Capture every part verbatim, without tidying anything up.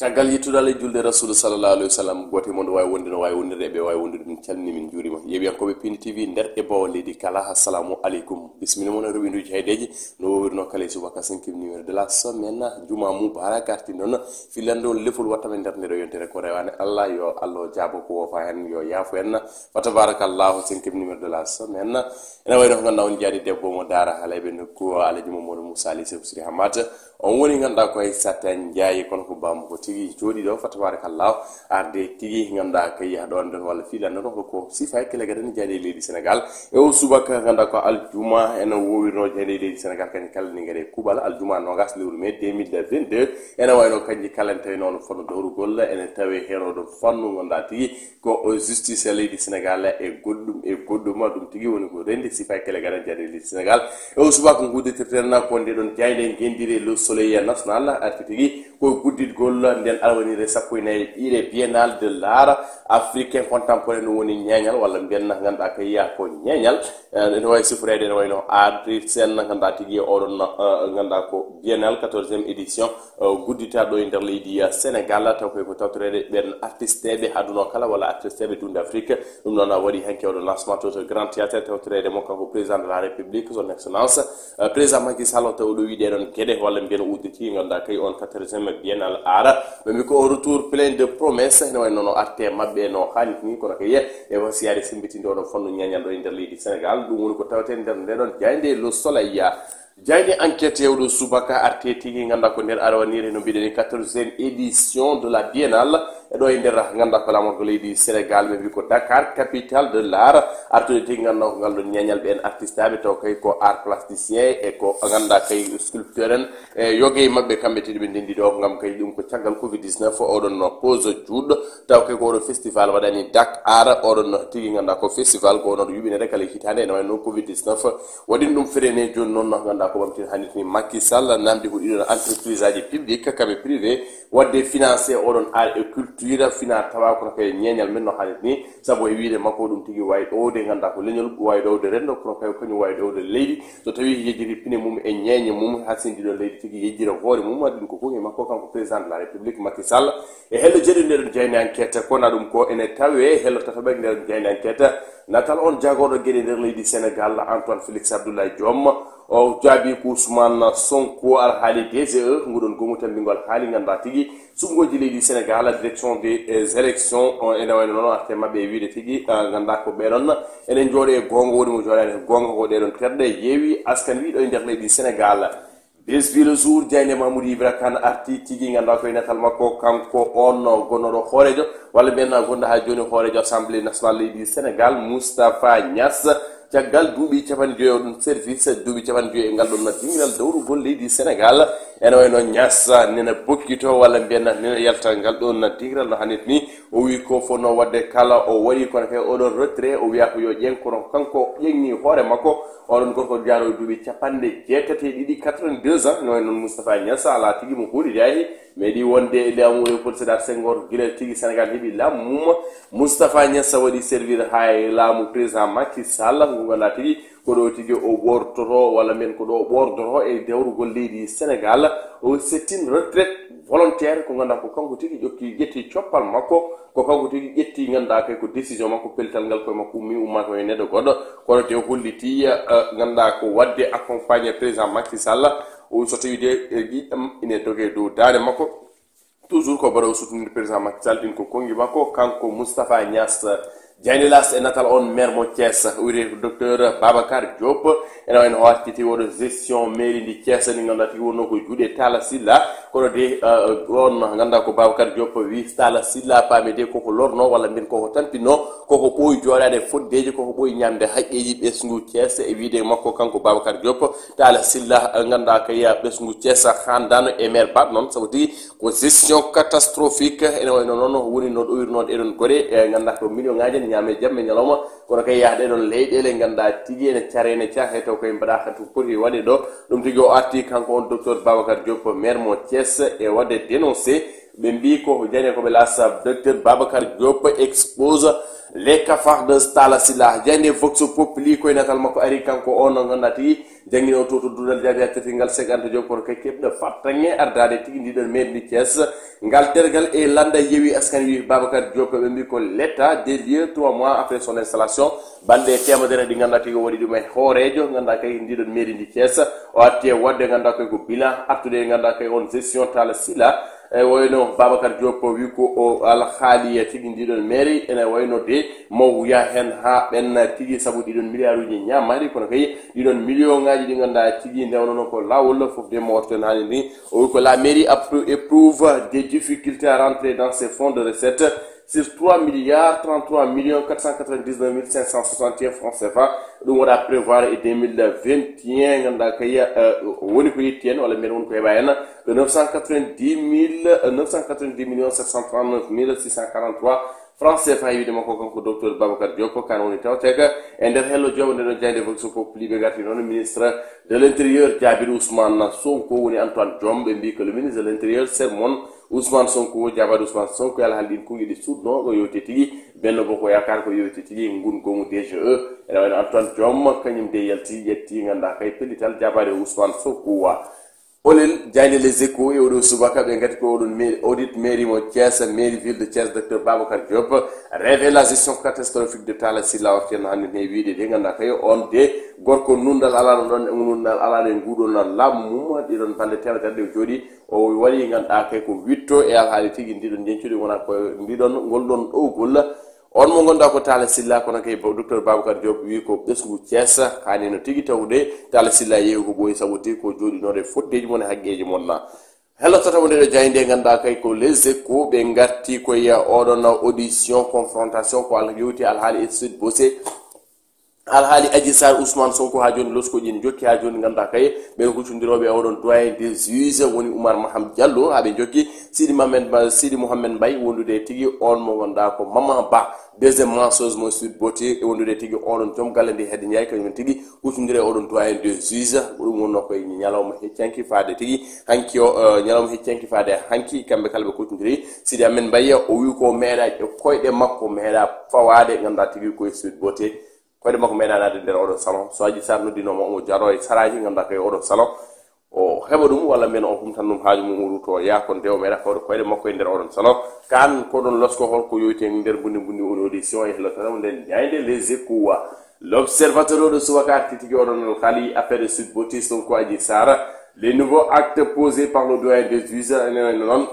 Caggal yettude Allah e julde Rasulu sallallahu alaihi wasallam, gooto e mon ɗo waawi wonde no waawi wondirde, ɓe waawi wondude, min calmini, min njuurima. Yeeɓiyankooɓe Pindi T V nder e bawal leydi kala, assalamu aleykum. Bismilla mon e rewinduji haydeji, no wowirno kala e subaka cinquième numéro de la semaine. Juma mubarak arti noon, filande on lefol watta men nder nde ɗo yontere ko rewane Allah, yo Allah jaabo ko wofa hen, yo yaafo en. Fa tabarakallahu, cinquième numéro de la semaine. Ene wayno ko ganduɗa on jaani debbo mo Daara Halayɓe nokku Alaji Mamadou Moussa Lycée Ousri Hamad. On woni ganduɗa ko Aissata Ndiaye, kono ko bammo ko tigi jooɗi ɗo, fa tabarakallah. Arde tigi ganduɗa kay yaha ɗon ɗon walla filan ɗon ko, ko sifa e kele gadan jaani e leydi Sénégal. E o subaka ganduɗa ko aljuma ene wowirno jaani e leydi Sénégal, kañum kala ni gare kuɓal aljuma nogas lewru mai deux mille vingt-deux. Ene wayno kanji kala en tawi noon fannu dowrugol ene tawe heno ɗon fannu ganduɗa tigi ko justice e leydi Sénégal e goɗɗum e goɗɗum. Ɗum tigi woni ko rendi sifa e kele gadan jaani e leydi Sénégal. E o subaka nguditirten ko nde ɗon jayde ngendire Le Soleil National arti tigi ko gudditgol nden alwanire sappo e nayi ire Biennale de l'Art Africain Contemporain, ɗum woni ñeeñal walla mbiyen ganduɗa kay ya ko ñeeñal. Eh, ene wawi sifreede ene wayno Adrien Sen ganduɗa tigi oɗon, eh, ganduɗa ko Biennale quatorzième édition, eh, guddita ɗo e nder leydi, eh, Sénégal, taw koy ko tawtoreede ɓen artisteɓe aduna o kala walla artisteɓe dunde Afrique. Ɗum noon a waɗi hanki oɗo lancement to, to Grand Théâtre, tawtoreede mo kanko président de la République, son excellence, eh, président Macky Sall, taw ɗo wiɗe ɗon geɗe walla mbiyen udditi ganduɗa kay on quatorzième Biennale Art. Ɓe mbi ko retour plein de promesses, ene wayno no arte maɓɓe no hanniti ni, kono kay e wasiyade simbitinde oɗon fannu ñeeñal ɗo e nder leydi Sénégal. Ɗum woni ko tawete nder nde ɗon jayde Le Soleil. Jayde Enquête e oɗo subaka arte tigi ganduɗa ko nder arwanire no mbiɗen ni quatorzième édition de la Biennale. E ɗo e nder ganduɗa ko lamorgo leydi Sénégal, ɓe mbi ko Dakar, capitale de l'art. Artude tigi ganduɗa ko ngal ɗon ñeeñal ɓen artisteɓe taw kay ko art plasticien e ko ganduɗa kay sculpteur en. E yoge maɓɓe kamɓe tigi ɓe ndendi ɗo ngam kay ɗum ko caggal covid dix-neuf oɗon pause juuɗɗo. Taw kay ko oɗo festival waɗani Dak Art, oɗon tigi ganduɗa ko festival ko onon yuɓinede kala hitande ene wayno covid dix-neuf waɗin ɗum freiné. Joni noon no ganduɗa ko ɓamtin hanniti ni Macky Sall namdi ko ɗiɗon entreprise aji publique kaɓe privé wadde financé oɗon art et culture fina tawa kono kay ñeeñal men no hanniti ni. Sabu e wiide makko ɗum tigi wawi ɗowde ganduɗa ko leñol, wawi ɗowde rendo, kono kay kañum wawi ɗowde leydi. So tawi yejjiri pine mum e ñeeñe mum, hasindi ɗo leydi tigi yejjira hoore mum, ɗum ko kongi makko kanko président de la République Macky Sall. E hello jeɗu nde ɗon jayni enquête, kono ɗum ko ene tawe hello tataɓe nde ɗon jayni enquête. Natal on jagorɗo geɗe nder leydi Sénégal, Antoine Félix Abdoulaye Diome, o jaabi ko Ousmane Sonko alhaali D G E, nguɗon gomu tambingol haali ganduɗa tigi suɓngoji leydi Sénégal, direction des, eh, élections, o ene wayno noon arte maɓɓe e wiide tigi, ah, ganduɗa ko ɓeɗon ene jooɗe e gonga, woni mo jooɗani e gonga ko ɗeɗon terɗe yeewi askan wiɗo e nder leydi Sénégal. Bés bi Le Jour, jayde Mamoudou Ibra Kane arti tigi, ganduɗa koye natal makko, kanko on gonnoɗo hoorejo, walla mbiyen gonɗo ha joni hoorejo Assemblée Nationale leydi Sénégal, Moustapha Niass. Caggal duuɓi capanɗe joyi o ɗum service, duuɓi capanɗe joyi e ngal ɗon dingiral dowrugol leydi Sénégal. Ene wayno Niass nena bokkito, walla mbiyen nena yalta ngal ɗon dingiral no hanniti ni. O wi ko fof no wadde kala o waɗi kono kay oɗon retrait, o wiya ko yo ƴeeŋ, kono kanko ƴeeŋni hoore makko. Oɗon gorko jaaro e duuɓi capanɗe jeetati e ɗiɗi, quatre-vingt-deux ans, no wayno Moustapha Niass ala tigi mo huuri jaahi. Meeɗi wonde e laamu Léopold Sédar Senghor, gila tigi Sénégal heɓi laamu mum. Moustapha Niass waɗi servir haa e laamu président Macky Sall, ngu ganduɗa tigi ko ɗo tigi o ɓortoto, walla mbiyen ko ɗo o ɓordoto e dewrugol leydi Sénégal. O settin retraite volontaire, ko ganduɗa ko kanko tigi ƴokki, ƴetti coppal makko, ko kanko tigi ƴetti, ganduɗa kay ko décision makko, pellital ngal koye makko ummi, umma ko e neɗɗo goɗɗo, kono te o holliti, eh, ganduɗa ko wadde accompagné président Macky Sall. O so tawi de, eh, ɗiɗam ine doge dow daande makko. Toujours ko baɗo sutninde président Macky Sall, ɗin ko konngi makko, kanko Moustapha Niass. Jayde L'As e natal on maire mo Thiès, wiyete ko docteur Babacar Diop. Ene wayno o artiti oɗo gestion mairie ndi Thiès ndi ganduɗa tigi wonno ko juuɗe Talla Sylla. Kono de, eh, on ganduɗa ko Babacar Diop wi Talla Sylla paami de koko lorno walla mbiyen koko tampinno, koko ɓooyi jooɗaade foddeeji, koko ɓooyi ñamde haqqeeji ɓesngu Thiès. E wiide makko kanko Babacar Diop, Talla Sylla, eh, ganduɗa kay ɓesngu Thiès handano e maire baɗɗo noon, sabu tigi ko gestion catastrophique. Ene wayno noon woni no ɗowirno ɗeɗon goɗe, e ganduɗa ko million ngaji en ñaame jamma e ñalawma, kono kay yahde ɗon leyɗele ganduɗa tigi ene care, ene cahe, taw koye mbaɗa hatu poti waɗe ɗo. Ɗum tigi o arti kanko on docteur Babacar Diop, maire mo Thiès, e wadde dénoncé Ɓe mbii ko jaaynde ko ɓe laasa, Docteur Babacar Diop expose les cafards de Talla Sylla. Jaaynde Vox Populi koye natal makko ari kanko o, no nganndaa tigi jannginoo to, to duɗal jaabi tati ngal seganta Diop kono kay keɓɗo fartaŋŋe ardaade tigi ndiɗon mairie ndi Thiès. Ngal tergal e lannda Yewwi Askan Wi, Babacar Diop, ɓe mbii ko l'état des lieux trois mois après son installation. Balɗe teemedere ɗi nganndaa tigi o waɗi ɗum e hooreejo nganndaa kay ndiɗon mairie ndi Thiès. O arti e waɗde nganndaa koye ko bilan, artude e nganndaa kay on gestion Talla Sylla. E wayno Babacar Diop wi ko o alhaali tigi ndiɗon mairie ene wayno de mawya heen haa ɓenna tigi sabu ɗiɗon milliarduuji ñaamaari, kono kay ɗiɗon million ŋaaji ɗi nganndaa tigi ndewnoo ko laawol fof de mo waɗten haali ni. O wi ko la mairie appro-, éprouve des difficultés à rentrer dans ses fonds de recettes sur trois milliards trente-trois millions quatre cent quatre-vingt-dix-neuf mille cinq cent soixante et un francs C F A. Ɗum waɗa prévoir e deux mille vingt et un, nganndaa kay, eh, woni ko yetti heen, walla mbiyen woni ko heɓa heen, ko neuf cent quatre-vingt-dix mille, eh, neuf cent quatre-vingt-dix millions sept cent trente-neuf mille six cent quarante-trois francs C F A. E wiide makko kanko Docteur Babacar Diop, ko kan woni tawteeka e nder hello jowo nde ɗo jaaynde Vox Populi. Ɓe ngarti noon ministre de l'intérieur, Jabir Ousmane Sonko, woni Antoine Diome. Ɓe mbii ko le ministre de l'intérieur sermon Ousmane Sonko, jaabaade Ousmane Sonko, e alhaali ɗin konguɗi suuɗnoo ko yewte tigi. Benno Bokk Yaakaar ko yewte tigi ngun gongu D G E. Ene wayno Antoine Diome, kañum de yalti, yetti nganndaa kay pellital jaabaade Ousmane Sonko wa. Olel jaaynde Les Échos e oɗo subaka ɓe ngati ko oɗon mairie, audit mairie mo Thiès, mairie ville de Thiès, Docteur Babacar Diop, révèle la gestion catastrophique de Talla Sylla. O tenno hannde ne wiide de nganndaa kay on de gorko nundal alano ɗon, nundal alano e nguɗon laamu mum, ɗiɗon balɗe teemedere ɗe o jooɗi. O waɗi nganndaa kay ko witto e alhaali tigi ndiɗon njeñcuɗi wona ko ndiɗon ngol ɗon ɗowgol. On mo nganndaa ko Talla Sylla, kono kay bo-, Docteur Babacar Diop wi ko ɓesngu Thiès, haani no tigi tawde Talla Sylla yeewi ko ɓooyi sabu tigi ko jooɗinoɗo e foddeeji mon e haqqeeji mon na. Hello tata wonde ɗo jaaynde nganndaa kay ko Les Échos, ɓe ngarti ko e oɗon audition confrontation ko al-, yewti alhaali e Sweet Beauté. Alhaali Adji Sarr, Ousmane Sonko, haa jooni loskoji ne njokki, haa jooni nganndaa kay ɓen huccondirooɓe e oɗon doyen des juges woni Oumar Maham Diallo, haa ɓe njokki Sidi Mohamed Ba, Sidi Mohamed Mbaye, wondude tigi on mo nganndaa ko Mama Ba, deuxième mensonge mo Sweet Beauté, e wondude tigi oɗon joom galle nde Hadi Ndiaye, kañum tigi huccondire e oɗon doyen des juges. Ko ɗum wonnoo koye ñalawma heccanki faade tigi hanki o, eh, ñalawma heccanki faade hanki, kamɓe kala ɓe huccondiri. Sidi Ahmed Mbaye o wi ko meeɗa e koyɗe makko meeɗa fawaade nganndaa tigi koye Sweet Beauté. Koyɗe makko meeɗa naatde nder oɗo salon. So Adji Sarr noddinooma omo jaro e saraaji, nganndaa kay oɗo salon. O heɓa ɗum, walla mbiyen o humtan ɗum haaju mum, o ruto, o yaha kon de o meeɗa fawde koyɗe makko e nder oɗon salon. Kan ko ɗon losko, holko yowiti e nder mbundi mbundi on audition e hello tan nden jaaynde Les Échos wa. L'Observateur oɗo subaka arti tigi oɗon alhaali affaire Sweet Beauté, Sonko, Adji Sarr. Les nouveaux actes posés par le doyen des juges, ene wayno noon.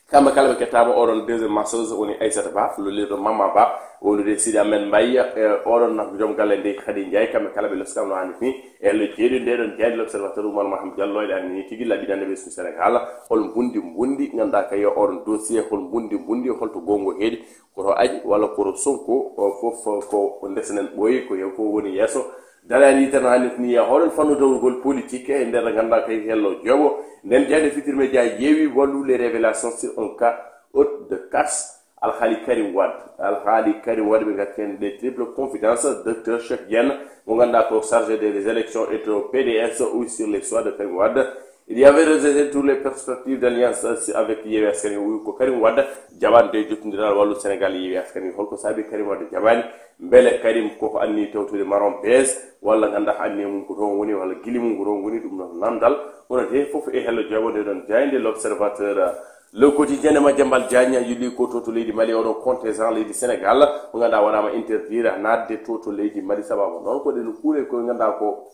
Kamɓe kala ɓe kettaama oɗon deuxième mensonge woni Aissata Ba, lollirɗo Mama Ba, wondude Sidi Ahmed Mbaye, e oɗon joom galle nde Khady Ndiaye, kamɓe kala ɓe loskaama no hannde ni. E hello jeeɗiɗo nde ɗon jaaynde L'Observateur, Oumar Maham Diallo, eɗen anndi ni tigi laɓɓinande ɓesngu Sénégal, hol mbundi mbundi, nganndaa kay oɗon dossier, hol mbundi mbundi, holto goonga heedi, koto Adji walla koto Sonko, o fof ko ndesenen ɓooyi, ko yew ko woni yeeso. Daraani tan hannde ni e hoɗon fannu dawrugol politique e nder nganndaa kay hello jowo. Nden jaaynde Futurs Médias yeewi wallu les révélations sur un cas haute de caste. Alhaali Karim Wade. Alhaali Karim Wade ɓe ngarti heen des triple confidences. Docteur Cheikh Dieng, mo nganndaa ko chargé des élections et au P D S, oui, sur les choix de Karim Wade. Il y avait rejeté toutes les perspectives d'alliance avec Yewwi Askan Wi. O wi ko Karim Wade jaɓaani de jottondiral Wallu Sénégal e Yewwi Askan Wi. Holko saabi Karim Wade jaɓaani? Mbele Karim koko anni tawtude marron beige, walla nganndaa anniya mum ko toon woni, walla gili mum ko toon woni, ɗum noon nanndal. Kono de fof e hello jowo nde ɗon jaaynde L'Observateur. Le Quotidien e Madiambal Diagne yulli ko to, to leydi Mali, oɗo contingent leydi Sénégal, mo nganndaa waɗaama interdire naatde to, to leydi Mali, sababu noon ko ɗen kuule ko nganndaa ko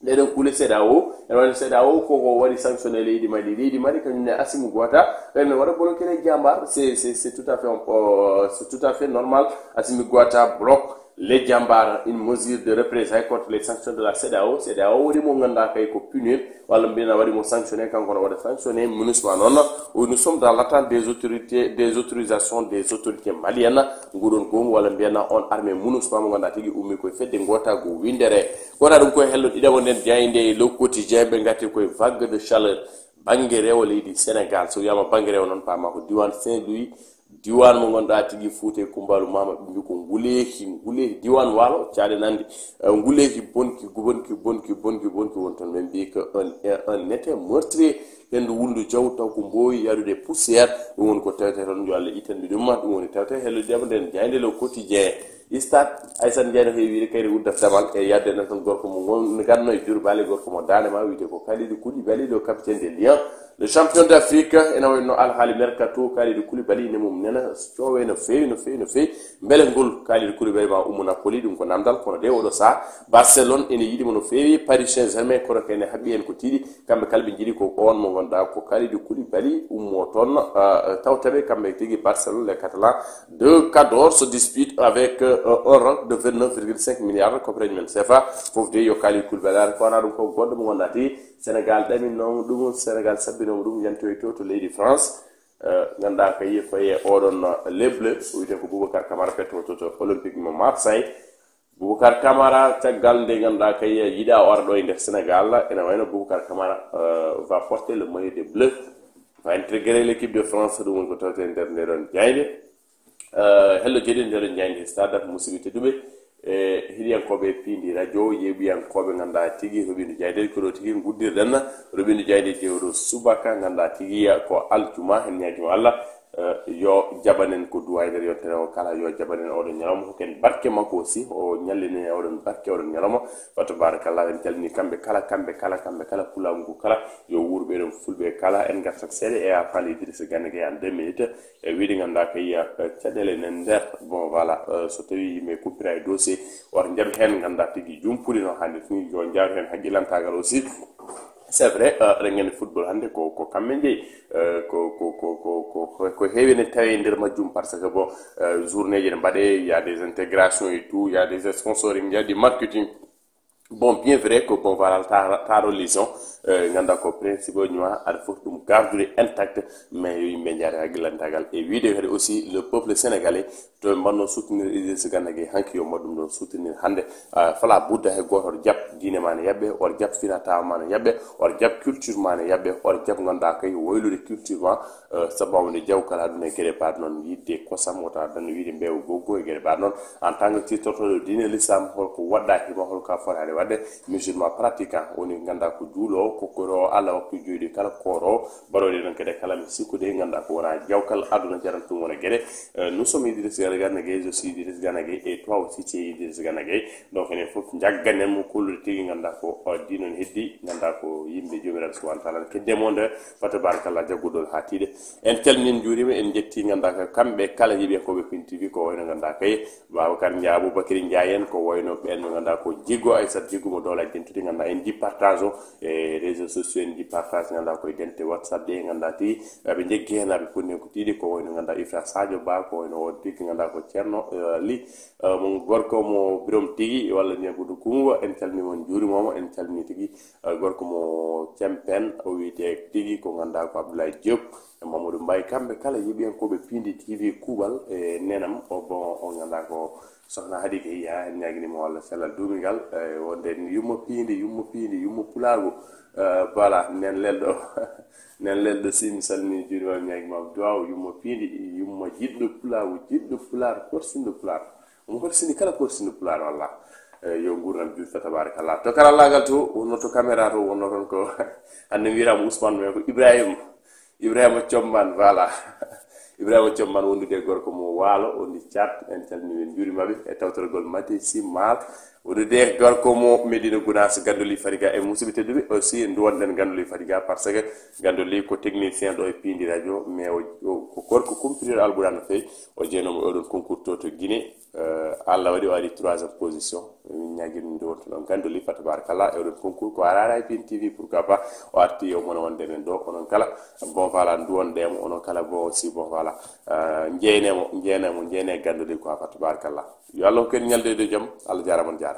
ɗeɗen kuule CEDEAO, ene wayno CEDEAO koko waɗi sanctionné leydi Mali. Leydi Mali kañum ne Assimi Goïta, ɓen ne waɗa bloqué les jambar, c'est, c'est, c'est tout à fait, euh, c'est tout à fait normal. Assimi Goïta bloque les jambar, une mesure de représailles contre les sanctions de la CEDEAO. CEDEAO waɗi mo nganndaa kay ko punir, walla mbiyen a waɗi mo sanctionné, kanko no waɗa sanctionné MINUSMA noon. Oui, nous sommes dans l'attente des autorités, des autorisations des autorités maliennes. Nguɗon gongu walla mbiyen on armée MINUSMA mo nganndaa tigi ummi koye fedde ngootagu winndere. Wona ɗum koye hello ɗiɗaɓo nden jaaynde e Le Quotidien, ɓe ngarti koye vague de chaleur bannge rewo leydi Sénégal. So wiyama bannge rewo noon, paama ko diwan Saint-Louis, Diwan mo ngonɗa tigi Fuuta e Kumbaalu Maama, ɓe mbi ko nguleeki, nguleeki diwan Waalo, caɗe nandi. Eh, nguleeki bonki, bonki, bonki, bonki, bonki woni toon. Ɓe mbi ko un, un été meurtrier, hendu wulndu jaw taw ko mboowi yarude poussière. Ɗum woni ko tawte toon, yo Allah ittanɓe ɗum ma. Ɗum woni tawte hello jaba nden jaaynde Le Quotidien. Stade, Aysata Ndiaye no heewi wiide kayre wudda damal e yadde nden toon gorko mo ngon-, ganno e Diourbel, gorko mo daande ma wiyete ko Kalidou Koulibaly, le capitaine des Lions. Le champion d'Afrique, ene wayno alhaali mercato, Kalidou Koulibaly ine mum nena coowe no feewi, no feewi, no feewi. Mbele ngol Kalidou Koulibaly ma ummo Napoli, ɗum ko namdal, kono de oɗo saha Barcelone ene yiɗi mo no feewi, Paris Saint-Germain, kono kene haɓɓi en ko tiiɗi, kamɓe kala ɓe njiɗi ko on mo ngonɗa ko Kalidou Koulibaly ummo toon, euh, tawtaɓe kamɓe tigi Barcelone, les Catalans de Cador se dispute avec, euh, un roc de vingt-neuf virgule cinq milliards koppareeji men C F A, fof de yo Kalidou Koulibaly ar, ko wona ɗum ko goɗɗo mo ngonɗa tigi Sénégal ɗaminnooma ɗum, Sénégal sabbinooma ɗum, yantoyto to leydi France. Eh, ngannduɗaa ko yiye faye oɗon, eh, Les Bleus, o wiyetee ko Boubacar Camara, petto to, to Olympique mo Marseille. Boubacar Camara, caggal nde ngannduɗaa ko yiye yiɗa o ara ɗo e nder Sénégal, ene wayno Boubacar Camara, eh, va porter le maillot des Bleus, va intégrer l'équipe de France, ɗum woni ko tawte e nder nde ɗon jaaynde. Eh, hello jeɗen nde ɗon jaaynde Stade, musidɓe tedduɓe. E heɗiyankooɓe Piindi Radio, yeeɓiyankooɓe ngannduɗaa tigi roɓindu jaaynde ko ɗo tigi nguddirɗen, roɓindu jaaynde je oɗo subaka ngannduɗaa tigi ko aljuma, en ñaagima Allah, eh, yo jaɓanen ko duwa e nder yontere o kala, yo jaɓanen oɗon ñalawma, hokken barke makko aussi, o ñallinen e oɗon barke oɗon ñalawma. Fa tabarakallah, en calmini kamɓe kala, kamɓe kala, kamɓe kala, pulaagu ngu kala, yo wuur ɓe ɗon fulɓe kala, en ngartat seeɗa e a faali Idrissa Gana Gueye en deux minutes. E wiide ngannduɗaa ko yiya, eh, caɗeele nen nder. Bon, voilà, eh, so tawii yimɓe kuppira e dossier, wata njaɓ heen ngannduɗaa tigi jumpude no haanirta ni, yo njaaru heen hakkilantaagal aussi. C'est vrai, eh, eɗen nganndi football hannde ko, ko kamɓe njeyi, eh, ko, ko, ko, ko, ko, ko, ko heewi ne tawee e nder majjum, parce que bon, eh, journée ji ne mbaɗee, il y a des intégrations et tout, il y a des sponsoring, il y a du marketing. Bon, bien vrai que, bon, voilà, ta, ta religion, euh, ngannduɗaa ko principe o ñuwa, aɗa foti ɗum gardude intact, mais yo yimɓe njaare hakkilantaagal. E wiide kadi aussi, le peuple sénégalais, to ɓe mbanno soutenir Idrissa Gana Gueye, hanki yo mbaɗ ɗum ɗon soutenir hannde. Ah, fala budda he gooto oto jaɓ diine ma ne yaɓɓe, oto jaɓ finatawa ma ne yaɓɓe, oto jaɓ culture ma ne yaɓɓe, oto jaɓ ngannduɗaa kay waylude culture ma, eh, sababu nde jawkal aduna e geɗe mbaɗ noon, yidde kosam, wota addan wiide mbeewa goggo e geɗe mbaɗ noon. En tant que tirtortoɗo diine l'islam, holko waɗɗa hima, holko a fotaade waɗde? Musulman pratiquant woni ngannduɗaa ko juuloowo, ko koro Allah waktu joyɗi kala koro, baroɗe noon kede kala mi sikkude ngannduɗaa ko wona jawkal aduna jaranta ɗum wona geɗe. Eh, nous sommes Idriss Gana Gueye, je suis Idriss Gana Gueye, et toi aussi tu es Idriss Gana Gueye. Donc, enen fof njagganen mo kollude tigi, ngannduɗaa ko o diino ne heddi, ngannduɗaa ko yimɓe Joomiraaɗo Subhaanahu wa Taala ne kedde mo nde, fa tabarakallah, jagguɗo haa tiiɗe. En calmini, en njuuriima, en njetti, ngannduɗaa ko kamɓe kala yeeɓiyankooɓe Pin T V, ko wayno ngannduɗaa kay Babacar Ndiaye, Aboubacry Ndiaye en, ko wayno ɓeen mo ngannduɗaa ko Jiggo Aissata Jiggo mo Doolaaji Dentuɗi, ngannduɗaa en nji partage o e réseaux sociaux, en nji partage, ngannduɗaa koye dente WhatsApp ɗe, ngannduɗaa tigi, ɓe njeggi heen, ɓe ponni ko tiiɗi, ko wayno ngannduɗaa Ifra Sadio Ba, ko wayno o tigi, ngannduɗaa ko Ceerno, eh, Li, eh, mo gorko mo Birom tigi, walla mbiyen ko ɗum Kumba, en calmini mo, en njuuriima mo, en calmini tigi, eh, gorko mo Cempen, o wiyetee tigi ko ngannduɗaa ko Abdoulaye Diop, e Mamadou Mbaye, kamɓe kala yeeɓiyankooɓe Piindi T V kuuɓal e nenam, o bon, o ngannduɗaa ko Sohna Hadi Gueye, yaa en ñaagini mo Allah cellal duumingal, eh, wonde yumma Piindi, yumma Piindi, yumma pulaagu, eh, voilà, nen lelɗo, nen lelɗo si mi salmini juuɗe ma, mi ñaagima duwaaw, yumma Piindi, yumma jiɗɗo pulaagu, jiɗɗo pulaar, korsinɗo pulaar. Omo horsini kala korsinɗo pulaar, wallah. Eh, yo nguurndam juutɗo, tabarakallah. To karallaagal to, wonno to caméra to, wonno toon ko, hannde mbiyataamo Ousmane, mais ko Ibrahima. Ibrahima Combaan, voilà. Ibrahima Combaan wondude e gorko mo Waalo, wondude Caat, en calmini ɓe, en njuuriima ɓe e tawtorgol Mati Sy Maal. Wondude e gorko mo Medina Gounass, Gandoli Fadiga, e musidɓe tedduɓe aussi, nduwonɗen Gandoli Fadiga, parce que Gandoli ko technicien ɗo e Piindi Radio, mais o, o, ko gorko kumpitiiɗo Alquraan no feewi, o jeenoomo e oɗon concours to, to Guinée. Euh, Allah waɗi o ari troisième position. Min ñaagii ɗum nde wonto ɗon Gandoli, fa tabarakallah, e oɗon concours ko araara e Pin T V, pourquoi pas, o arti o mona wonde men ɗo, onon kala, bon, voilà, nduwonɗe mo, onon kala, bon, aussi, bon, voilà, euh, njeyne mo, njeyne mo, njeyne Gandoli quoi, fa tabarakallah. Yo Allah hokku en ñalɗi e jam, Allah jaaraama, on jaaraama.